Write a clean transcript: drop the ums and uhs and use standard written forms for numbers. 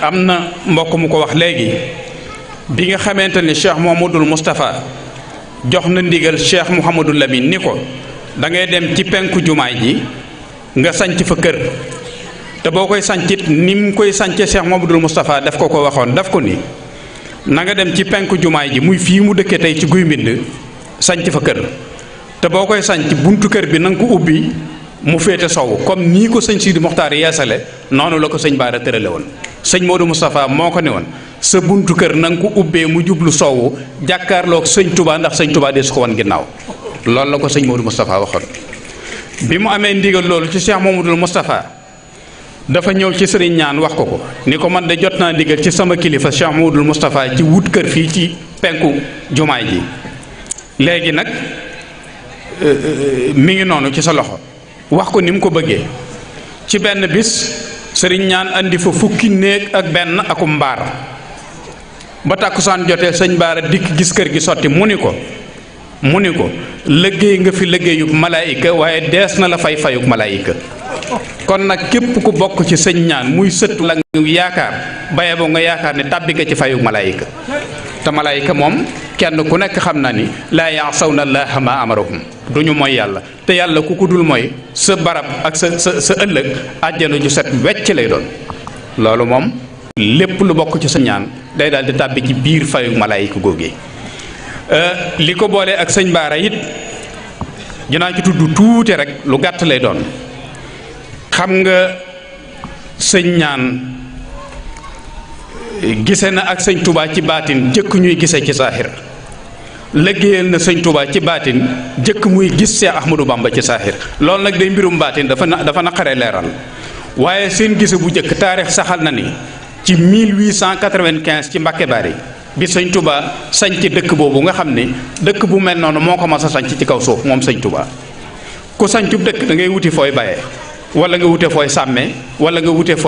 am na mbokk mu ko wax léegi bi nga xamante ni Cheikh Mouhamadoul Moustapha jox na ndigal Cheikh Mouhamadou Lamine ni ko da ngay dem ci penku jumaay ji nga sanc fa kër te boo koy sancit ni mu koy sance Cheikh Mouhamadoul Moustapha daf ko waxoon daf ko ni na nga dem ci penku jumaay ji muy fii mu dëkke tey ci guy mbind sanc fa kër te boo koy sanc buntu kër bi na nga ko ubbi mu féete sowu comme nii ko sëñ Sidi Mokhtar yeesale noonu la ko sëñ Baara tërale woon sëñ Modou Moustapha moo ko ne woon sa buntu kër na nga ko ubbee mu jublu sowu jàkkaarloog sëñ Touba ndax sëñ Touba dee su ko wan ginnaaw loolu la ko sëñ Modou Moustapha waxoon bi mu amee ndigal loolu ci Cheikh Mouhamadoul Moustapha dafa ñëw ci sëriñ ñaan wax ko ni ko man de jot naa ndigal ci sama kilifa Cheikh Mouhamadoul Moustapha ci wut kër fii ci penku jumaay ji léegi nag mi ngi noonu ci sa loxo wax ko ni mu ko bëggee ci benn bis sëriñ ñaan andi fa fukki néeg ak benn akum mbaar ba tàkkusaan jotee sëñ Baara dikk gis kër gi sotti mu ni ko liggéey nga fi liggéeyub malaayika waaye dees na la fay fayub malaayika kon nag képp ku bokk ci sëñ ñaan muy sët la yaakaar baye boo nga yaakaar ne tàbbi nga ci fayub malaayika te malaayika moom kenn ku nekk xam na ni laa yaasawna llaaha maa amarahum du ñu mooy yàlla te yàlla ku ko dul mooy sa barab ak sa ëllëg àjjana ju set wecc lay doon loolu moom lépp lu bokk ci sa ñaan day daal di tàbbi ci biir fayu malaayika góogee li ko boolee ak sëñ Baara it dinaa ci tudd tuuti rek lu gàtt lay doon xam nga sëñ ñaan gise na ak sëñ Touba ci baatin jëkk ñuy gise ci saaxir liggéeyal na sëñ Touba ci baatin jëkk muy gis Cheikh Ahmadou Bamba ci saaxir loolu nag day mbirum baatin dafa naqaree leeral waaye seen gise bu jëkk taarix saxal na ni ci 1895 ci Mbàkke Bari bi sëñ Touba sañc dëkk boobu nga xam ni dëkk bu mel noonu moo ko mas a sañc ci kaw suuf moom sëñ Touba ku sañcub dëkk da ngay wuti fooy bayee wala nga wute fooy sàmmee wala nga wute fooy